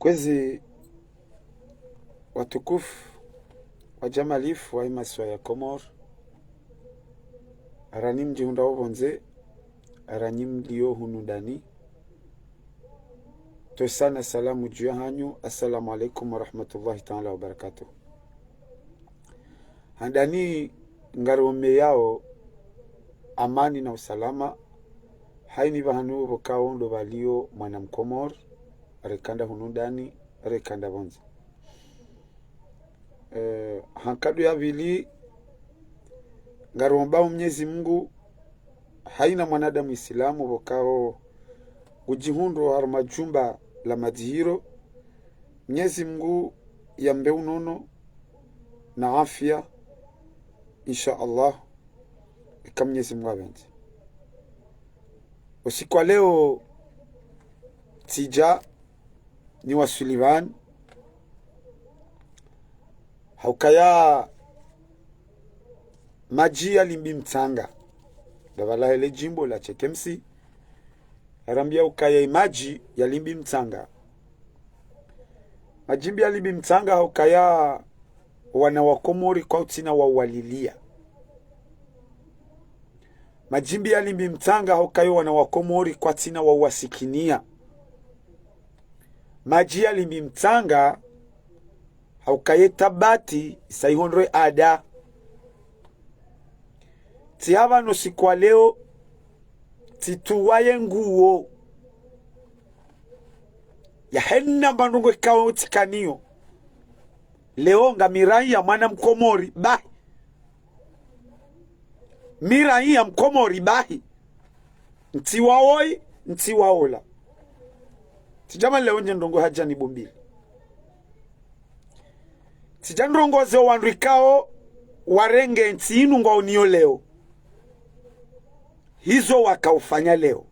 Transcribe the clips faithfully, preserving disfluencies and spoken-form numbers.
Kwezi watukufu wa djamalifu wa imasiwa ya Komori, ranyi mdjihundrao pvondze, ranyi mlio hunu ndani, ntsohusana salamu dju yahanyu, assalamu alaikum warahmatullahi taala wabarakatuh. Handani ngariomeyao amani na usalama, hayina pvahanu pvokao ndo pvalio mwana Mkomori, reka nda hunu ndani, reka nda pvondze. Eh, ha nkado ya pvili, ngariombao Mnyezi Mungu, hayina mwanadamu Isilamu pvokao ngudjihundrao harumwa djumba la madjihiro, Mnyezi Mungu yambe unono na afya, insha Allah, eka Mnyezi Mungu yapvendze. Usiku wa leo, tsidja niwaswili pvanu, ha ukaya madji yalimbi mtsanga. Ndapvala hele djimbo la Chekemsi, yarambia ukaya madji yalimbi mtsanga. Madjimbi yalimbi mtsanga ha ukaya wana wa Komori kwautsina wa uwalilia. Madjimbi yalimbi mtsanga ha ukaya wana wa Komori kwautsina wa uwasikinia. Madji yalimbi mtsanga ha ukaya tabati isa ihondro ye ada. Tsi hapvanu usiku wa leo, tsitruwaye nguo ya hayina mba ndrongo ikao tsikaniyo. Leo ngami raiya mwana Mkomori bahi. Mi raiya Mkomori bahi. Ntsi wa woyi, ntsi wa wola. Tsidja mali leo ndje ndrongo ha djanibu mbili. Tsidja ndrongoze wandru ikao warenge ntsi inu ngwaoniyo leo, hizo wakaofanya leo.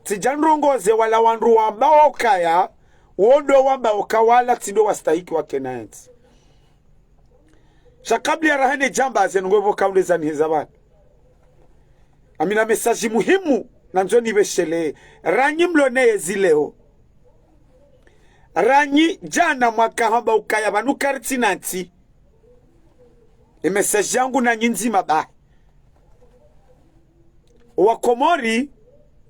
Tsidja ndrongoze wala wandru wambao ukaya, wo ndo wambao uka wala tsi ndo wastahiki wakena entsi. Sha kabla ya raha ne djambaze nungo pvo kaunde zaniheza pvanu, ngamina message muhimu nandzo nipveshelee. Ranyi mlo ne yezi leo, ranyi djana mwaka hamba ukaya pvanu karitsina ntsi. Ye message yangu nanyi ndzima bahi. Wa Komori,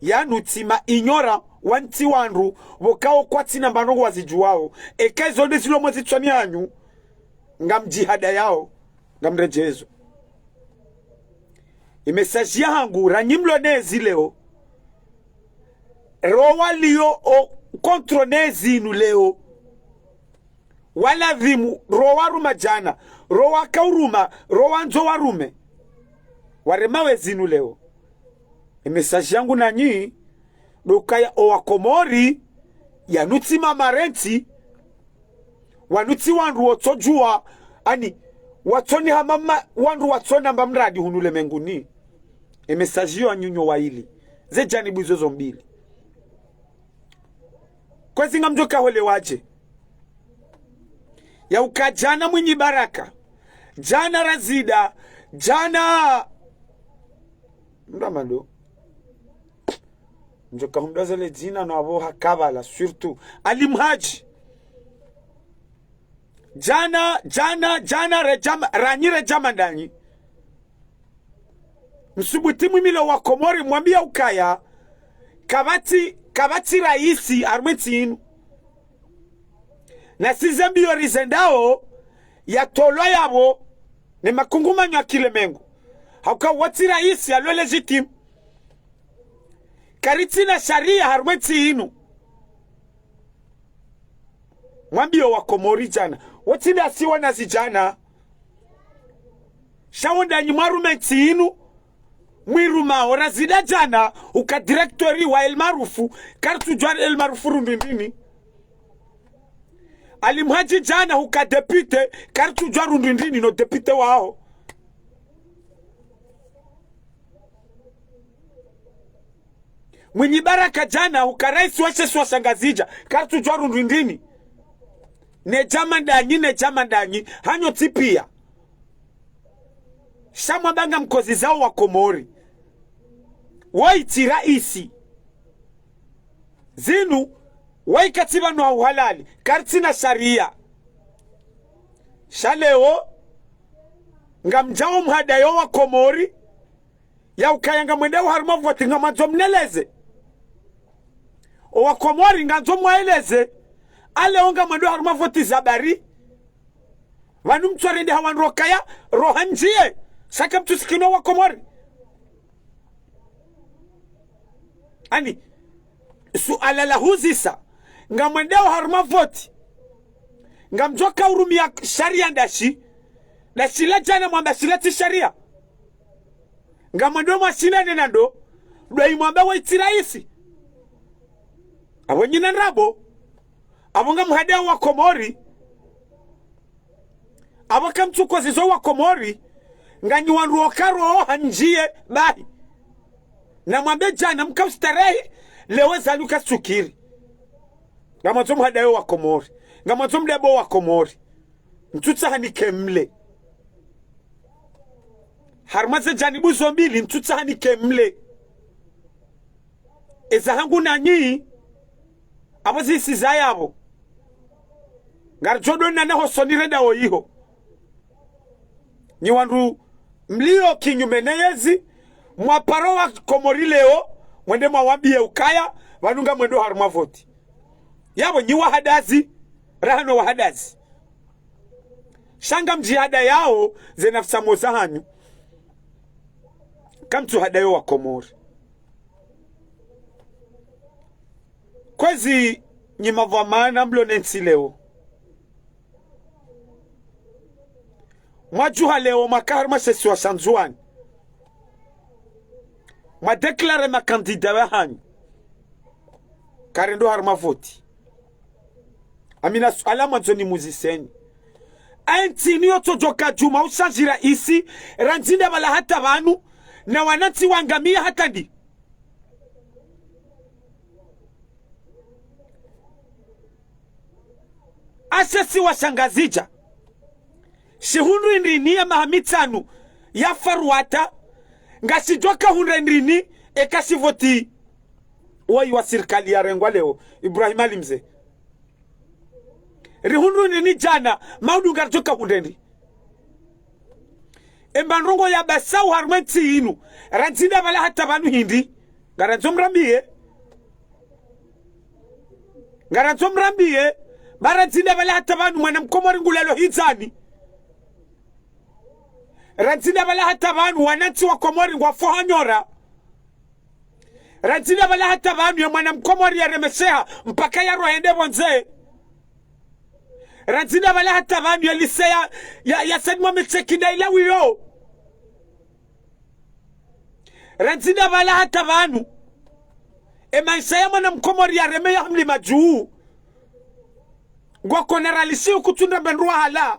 yanu tsi ma ignorant, wanu tsi wandru pvokao kwatsina mba ndrongo wazidjuwao. Eka izo nde zilo mwe zitswani hanyu, ngamdjihadayao, ngamredjezo. Ye message yahangu, ranyi mlo ne yezi leo, ro walio o contre ne yezi inu leo, waladhimu, ro waruma djana, ro wakauruma, ro wandzo warume, warema we yezi inu leo. Ye message yangu nanyi, ndo ukaya o wa Komori, yanu tsi ma marentsi, wanu tsi wandru wotsodjuwa, ani, watsoni hama ma, wandru watsona mba mradi hunu ulemenguni. Ye message yo hanyu nyo waili. Ze djanibu izo zo mbili. Kwezi ngamdjo kaholewa dje ya uka djana Mwinyi Baraka, djana Razida, djana mramando. Ndjo kahumdwa zele dzina no apvo ha kabala, surtout Ali Mhadji. Djana, djana, djana redjama, ranyi redjama ndanyi. Msubuti mwimile wa Komori mwambia ukaya kapvatsi, kapvatsi raisi harumwa entsi inu. Na si ze mbiyo rizendao, yatolwa yapvo ne makungumanyo ya kilemengu. Ha uka wo tsi raisi yalo légitime. Karitsina sharia harumwa entsi inu. Mwambio wa Komori djana, wo tsi nda si wanazidjana. Sha wo ndanyi mwarume ntsi inu, mwiruma o Razida djana, uka directeur wa El Maarouf, karitsudjuwa El Maarouf rundru ndrini. Ali Mhadji djana, uka député, karitsudjuwa rundru ndrini no député waho. Mwinyi Baraka djana, uka raisi wa she isiwa sha Ngazidja, karitsudjuwa rundru ndrini. Ne djama ndanyi, ne djama ndanyi, hanyu tsi pia. Sha mwamba ngamkozizao wa Komori. Woyi tsi raisi. Zinu, Wayi katsi pvanu ha uhalali, karitsina sharia. Sha leo, ngamdjao mhadaye owakomori, ya ukaya ngamwendao harumwa voti ngamwandzo mneleze. Owakomori ngandzo mwaeleze, a leo ngamwendao harumwa voti za bari. Pvanu mtsurendeha wandru okaya, roha ndziye, sha kamtsusikina owakomori. Ani, suala la huzisa, ngamwendao harumwa voti, ngamdjoka urumia sharia ndashi, ndashi la djana mwamba shila tsi sharia. Ngamwendo mwashindane na ndo, ndo imwamba wayi tsi raisi. Apvo nyina ndrabo, apvo ngamhadao wakomori, apvo kamtsukozizo wakomori, nganyi wandru okaro oha ndziye bahi. Na mwambe djana mkaustarehi, leo zanu kasukiri. Ngamwandzo mhadaye owakomori, ngamwandzo mdabo owakomori. Ntsutsaha nike mle. Harumwa ze janibu zo mbili, ntsutsaha nike mle. Eza hangu nanyi, apvo zisi za yapvo. Ngaridjo dona na hosoni renda oyiho. Nyi wandru mlio kinyume ne yezi, mwaparo wakomori leo, mwende mwawambiye ukaya, pvanu ngamwendo harumwa voti. Yapvo nyi wahadazi, raha no wahadazi. Sha ngamdjihadayao ze nafsi mo za hanyu. Kamtsuhadaya owakomori. Kwezi nyi madhwamana mlo ne ntsi leo. Mwadjuha leo mwaka harumwa she isiwa sha Ndzuwani. Mwa déclaré makandida wa hanyu. Karendo harumwa voti. Amina suala mwandzo nimuziseni. Entsi inu yotsodjoka djuma ushandjira isi, randzi nda pvala hata pvanu, na wanantsi wangamiya hata ndi. Ashe isiwa sha Ngazidja. Shihundru indrini ya maha mitsanu ya Farwata, ngashidjoka hundra indrini eka shivoti woyi wa sirikali yarengwa leo, Ibrahim Ali Mze. Rihundru indrini djana, maudu ngaridjoka hundra indri. Emba ndrongo ya basau harumwa entsi inu, randzi nda pvala hata pvanu hindri. Ngarandzo mrambiye. Ngarandzo mrambiye, ba randzi nda pvala hata pvanu mwana mkomori ngulalo hidzani. Randzi nda pvala hata pvanu wanantsi wa Komori ngwafo ha nyora. Randzi nda pvala hata pvanu ye mwana mkomori yaremesheha mpaka yarohende pvondze. Randzi nda pvala hata pvanu ye lycée ya, ya, ya Said Mohamed Cheikh nda ilawiyo. Randzi nda pvala hata pvanu. Emaesha ya mwana mkomori yaremeya ha mlima dju. Ngwakona ralishiyo kutsunda mbendru wahala.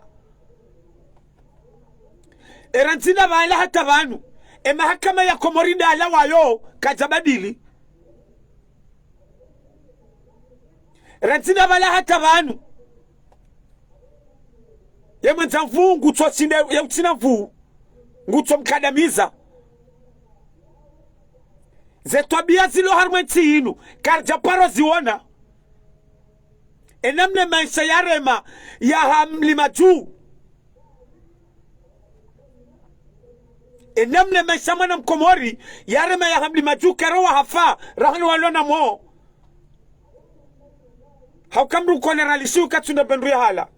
Erandzi nda pvala hata pvanu. Emahakama ya Komori nda alawayo kadjabadili. Randzi nda pvala hata pvanu. Ye mwendza nvuu ngutso sinde, ye utsina nvuu ngutso mkadamiza. Ze twabiya zilo harumwa entsi inu, karidja paro ziwona. Enamna emaesha yarema ya ha mlima dju. Enamna emaesha mwana mkomori yarema ya ha mlima dju kero wa hafa, rahani walona mo. Hauka mndru kona ralishiyo katsunda mbendru yahala.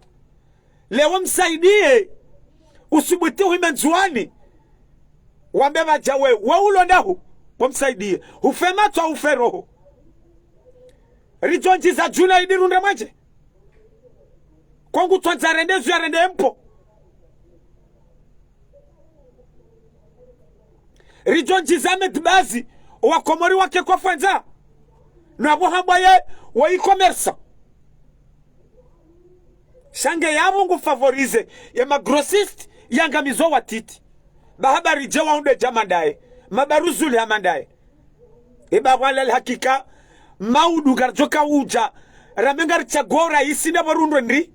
Leo msaidiye, usubuti uhime Ndzuwani. Wambe pvadja we, we ulo ndahu, we msaidiye. Ufe matso, ufe roho. Ridjo ndjiza Djunaidi rundre mwenje. Kwangu tswandza rende zu yarende mpo. Ridjo ndjiza Ahmed Bazi, owakomori wake kwa fwandza. Nwapvo hambwa ye, wa e-commerce. Sha nge yapvo ngu favoriser ye ma grossiste yangamizo watiti. Ba habari dje wahundre dja mandaye. Mabaruzuli ha mandaye. Eba pvwala lihakika, maudu ngaridjoka udja. Rame ngaritsagua o raisi nda pvarundwe ndri.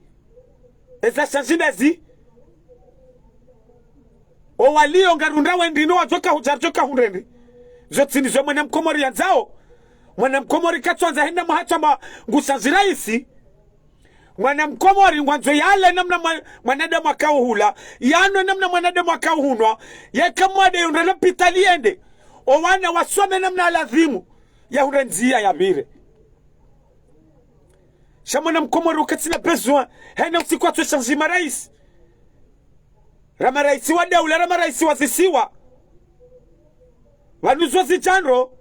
Eza shandzi ndazi. Owaliyo ngarundra wendri no wadjoka hudja ridjoka hundre ndri. Zo tsi ndizo mwana mkomori yandzao. Mwana mkomori katsandza hena mwahatsa mwa ngusa ziraisi. Mwana mkomori ngwandzo yale namna mwa-, mwanadamu akauhula, yanwe namna mwanadamu akauhunwa, yeka mwade yondre lopitali yende, owana wasome namna ladhimu, yahundre ndzia yapvire. Sha mwana mkomori ukatsina besoin, hena usiku watso shanji maraisi. Ra maraisi wa daula, ra maraisi wa zisiwa. Pvanu zo zidjandro,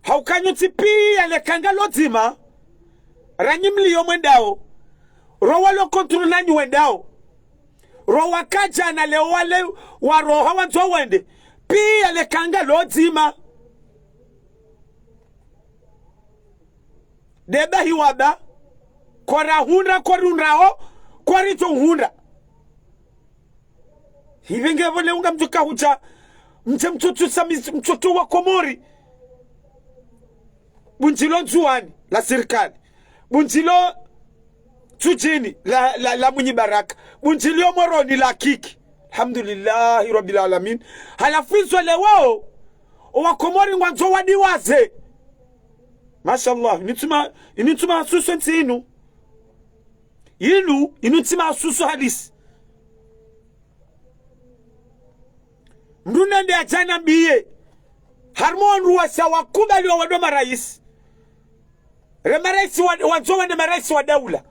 hauka nyi ntsi piya leka ngalo dzima, ranyi mliyo mwendao, ro walo contre nanyi wendao, ro wakadjana leo wale waroha wandzo wende, piya leka ngalo dzima. Deba hiwaba, kwarahundra, kwarundrao, kwaridjo hundra. Hipvenge pvo leo ngamdjo kahudja, mdje mtsotso sami, mtsotso wa Komori. Bundjilo Ndzuwani, la sirikali. Bundjilo Ntsudjini, la, la, la Mwinyi Baraka. Bundjilo Moroni, la Kiki. Alhamdulillahi Rabbil Alamin. Halafu izo leo, owa Komori ngwandzo wadiwaze. Mashallah, ini ntsu ma-, ini ntsu mahasusu ntsi inu. Inu, inu ntsi mahasusu halisi. Mndru nende yadje yanambiye, harumwa wandru wasa wakubaliwa wado maraisi. Re maraisi wa, wandzo wende maraisi wa daula.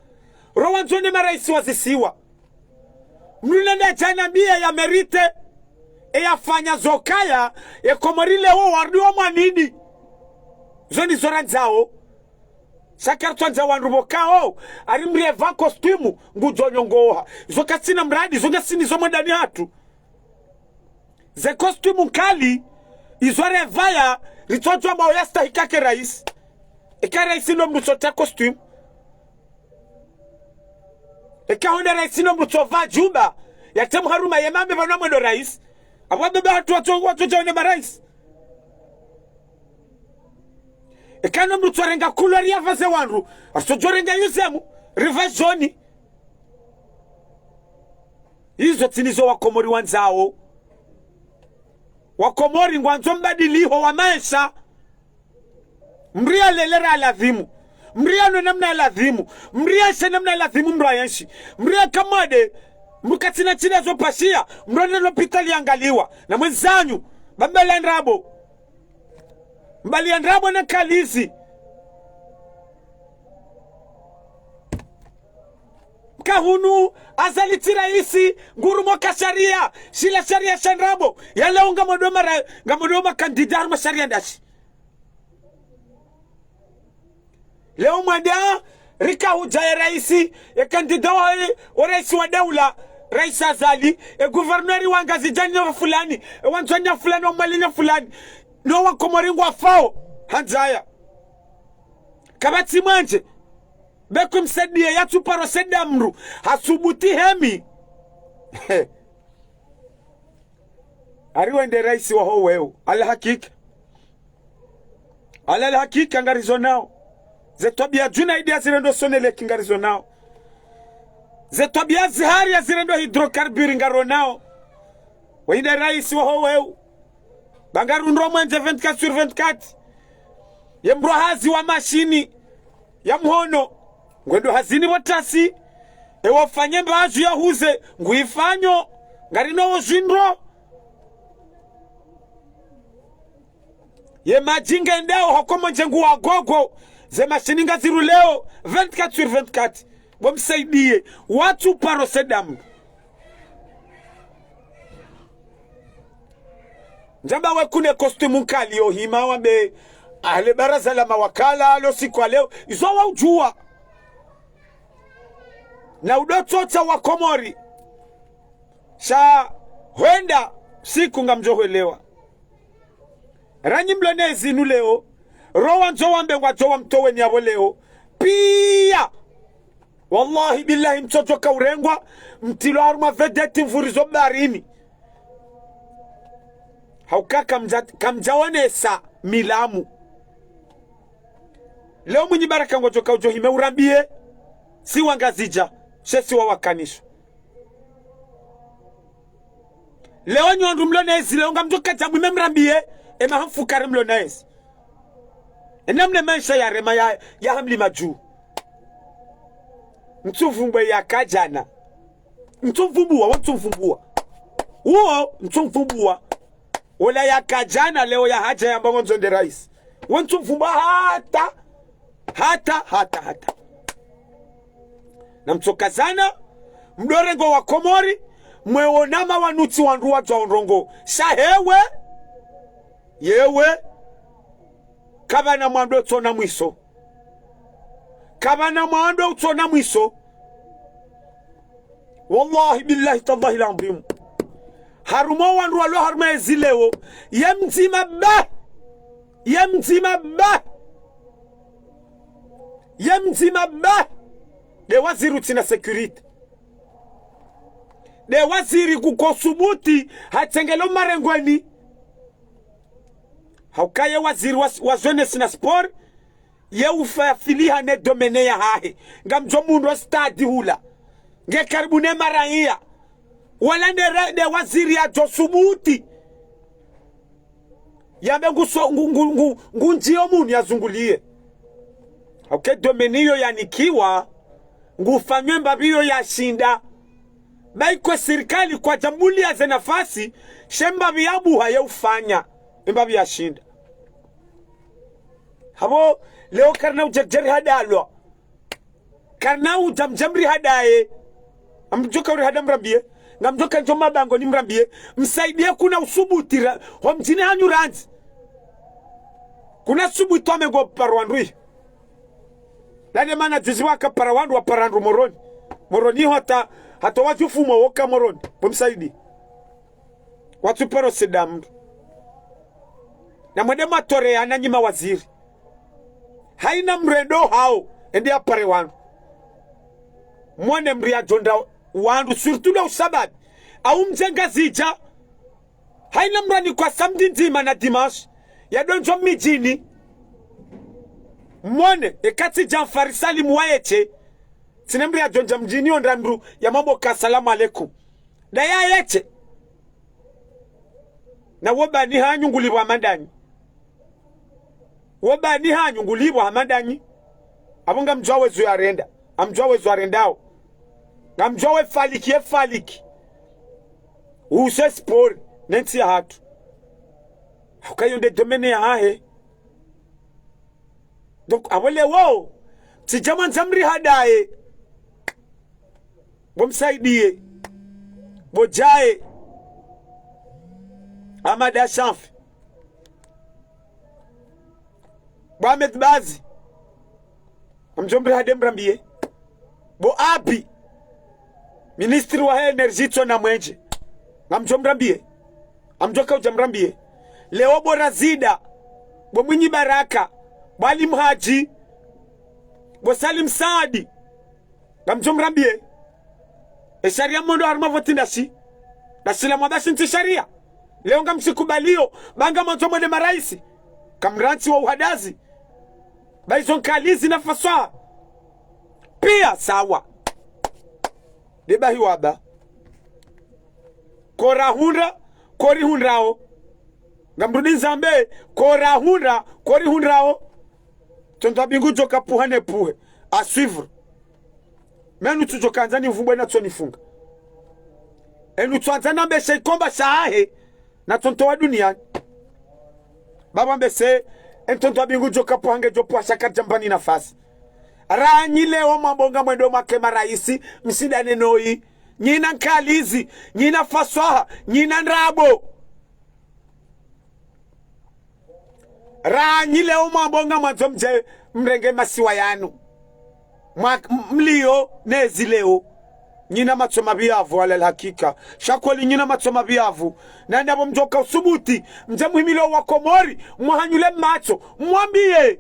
Ro wandzo wende maraisi wa zisiwa. Mndru nende yadje yanambiye ya mérite, e yafanya zokaya, ye Komori leo warudi wa mwanidi. Zo ndizo randzao. Sha karitsuandza wandru pvo kao, ari mreva costume, ngudjo nyongoha. Zo katsina mradi, zo ngasini zo mwendani hatru. Ze costume nkali, izo revaya, ritsodjua mba oyastahiki yake raisi. Eka raisi ndo mndru tsotra costume. Eka honde raisi ndo mndru tsova djuba, yatemu harumwa ye mambe pvanu mwendo raisi. Apvo wababa hatru watso, watsodja wende maraisi. Eka no mndru tsorenga couleur ya vaze wandru, atsodjorenga yuzemu, riva jaune. Izo tsi ndizo wa Komori wandzao. Wa Komori ngwandzo mbadiliho wa maesha. Mndru yalele ra ladhimu. Mndru yanwe namna ya ladhimu. Mndru yenshi namna ya ladhimu mndru ayenshi. Mndru yeka mwade, mndru katsina shida zo pashiya, mndru yende lopitali yangaliwa. Na mwendzanyu, bambela ndrabo. Mbali ya ndrabo na kalizi. Kahunu, Azali tsi raisi, ngurumo ka sharia, shila sharia sha ndrabo, ya leo ngamodoma ra-, ngamodoma kandida harumwa sharia ndashi. Leo mwada, rika hudja ye raisi, ye kandida wa, wa raisi wa daula, raisi Azali, ye guverneri wa Ngazidja nya fulani, ye wa Ndzuwani nya fulani, wa Mwali nya fulani, no wa Komori ngwafao, handzaya. Kapvatsi mwendje, be kumsaidiye yatsu paro saidiya mndru, hasubuti hemi. Ari wende raisi waho weu, ala hakika. Ala, ala hakika ngarizo nao. Ze twabiya Djunaidi yazirendo Sonelec ngarizo nao. Ze twabiya Azali yazirendo hydrocarbures ngaro nao. Wende raisi waho weu. Ba ngarundro mwendje vingt-quatre sur vingt-quatre. Ye mndru hazi wa mashini ya mhono. Ngwendo hazini pvo tasi. Ewo fanye mbadju ya huze. Nguifanyo. Ngarino wo zindro. Ye madji ngendao hoko mwendje nguwa gogo. Ze mashini ngaziruleo vingt-quatre sur vingt-quatre. Bo msaidiye. Watsu paro saidiya mndru. Ndjamba we kune costume nkali yo hima wambe, ale baraza la mawakala, lo siku wa leo, izo wa udjuwa. Na udo tsotsa wa Komori. Sha hwenda siku ngamdjo hwelewa. Ranyi mlo ne zinu leo, ro wandzo wambe ngwadjo wamtoweni yapvo leo. Piya! Wallahi billahi mtsodjo ka urengwa, mtrilwa harumwa vedeti mvurizo baharini. Hauka kamdja, kamdjaonesa milamu. Leo Mwinyi Baraka ngudjo ka udjo hime urambiye, si wa Ngazidja, she si wa wakanisho. Leo nyi wandru mlo ne ezi, leo ngamdjo kadja mwime mrambiye, ema hamfukare mlo ne ezi. Enamna maesha yarema ya, ya hamlima dju. Mtsumvumbwe yaka djana. Mtsumvumbuwa, wo mtsumvumbuwa. Uwo mtsumvumbuwa. Ola yaka djana leo yahadja yamba ngondzo nde raisi. Wo mtsumvumbuwa hata, hata, hata, hata. Namtsokazana, mdorenge wa Komori, mwewo nama wanutsi wandru wadjao ndrongo. Sha hewe, yewe, kapvana mwando utsona mwiso. Kapvana mwando utsona mwiso. Wallahi billahi tallahi al-adhim. Harumwa wandru walo harumwa ezi leo, ye mdzima ba. Ye mdzima ba. Ye mdzima ba. Nde waziri utsina sécurité. Nde waziri kukosubuti hatsengelo marengweni. Hauka ye waziri wa, wa jeunesse na sport, ye ufafiliha ne domaine yahahe. Ngamdjo mundro stade hula. Nge karibu ne maraiya. Wala nde ra-, nde waziri yadjosubuti yambe nguso-, ngu-, ngu-, ngu-, ngundjiyo munu yazunguliye. Hauka domaine iyo yanikiwa, ngufanywe mbapvi iyo yashinda. Ba ikwe sirikali kwadjambuliya ze nafasi, she mbapvi yabuha ye ufanya, mbapvi yashinda. Hapvo, leo karina udjerudjeru hadalwa. Karina udja mdja mrihadaye. Ngamdjoka urihada mrambiye. Ngamdjoka ndjo mabangoni mrambiye. Msaidiye kuna usubuti ra-, ho mdjini hanyu randzi. Kuna subuti wamengo paro wandru yi. Nde mana juzi waka para wandru wapara ndru Moroni. Moroni hata, hata wadjufumo woka Moroni. Bo msaidi. Watsuparo sida mndru. Na mwende mwatore ya nanyi mawaziri. Haina mndru endo hao, ende yapare wandru. Mwone mdru yadjonda wandru, surtout ndo usababi. Au mdjenga zidja. Haina mndru anikwa samedi ndzima na dimanche. Yadondjo mdjini. Mwone, ekati Djanfari Salim wa Yetse. Tsine mndru yadjondja mdjini yondra mndru yamwambo ka salamu alaikum. Nda ya Yetse. Na wo bani hanyu ngulipvo hama ndanyi. Wo bani hanyu ngulipvo hama ndanyi. Apvo ngamdjuwa wezo yarenda. Ngamdjuwa wezo yarendao. Ngamdjuwa we faliki, ye faliki. Use sport, ne ntsi yahatru. Hauka iyo nde domaine yahahe. Donc, apvo leo, tsidja mwandza mrihadaye. Bo msaidiye. Bo djaye. Amada Shanfi. Bo Ahmed Bazi. Ngamdjo mrihade mrambiye. Bo Abi. Ministri wa énergie tso na mwenje. Ngamdjo mrambiye. Ngamdjoka udja mrambiye. Leo bo Razida. Bo Mwinyi Baraka. Bo Ali Mhadji. Bo Salim Saadi. Ngamdjo mrambiye. E sharia mondo harumwa voti ndashi. Ndashila mwabashi ntsi sharia. Leo ngamshikubaliyo. Ba ngamwandzo mwende maraisi. Kamrantsi wa uhadazi. Ba izo nkalizi na faswaha. Piya sawa. Nde bahi waba. Ko rahundra, ko rihundrao. Ngamrudi nzambe, ko rahundra, ko rihundrao. Tonto abingu djoka puha ne puhe. À suivre. Menu tsudjoka andza nimvumbwe na tsonifunga. Enu tswandza nambe she ikomba shahahe. Na tonto wa duniani. Baba mbese, e ntonto abingu djoka puha nge djo puha shaka djambani nafasi. Ranyi leo mwambo ngamwendo mwake maraisi, msindane noyi. Nyina nkalizi, nyina faswaha, nyina ndrabo. Ranyi leo mwambo ngamwandzo mdje mrenge masiwa yanu. Mwa-, m-, mliyo nezi leo. Nyina matso mapvi yapvo, ala alhakika. Sha kweli nyina matso mapvi yapvo. Na ndapvo mdjoka usubuti, mdje muhimile wa Komori, mwahanyule matso, mwambiye.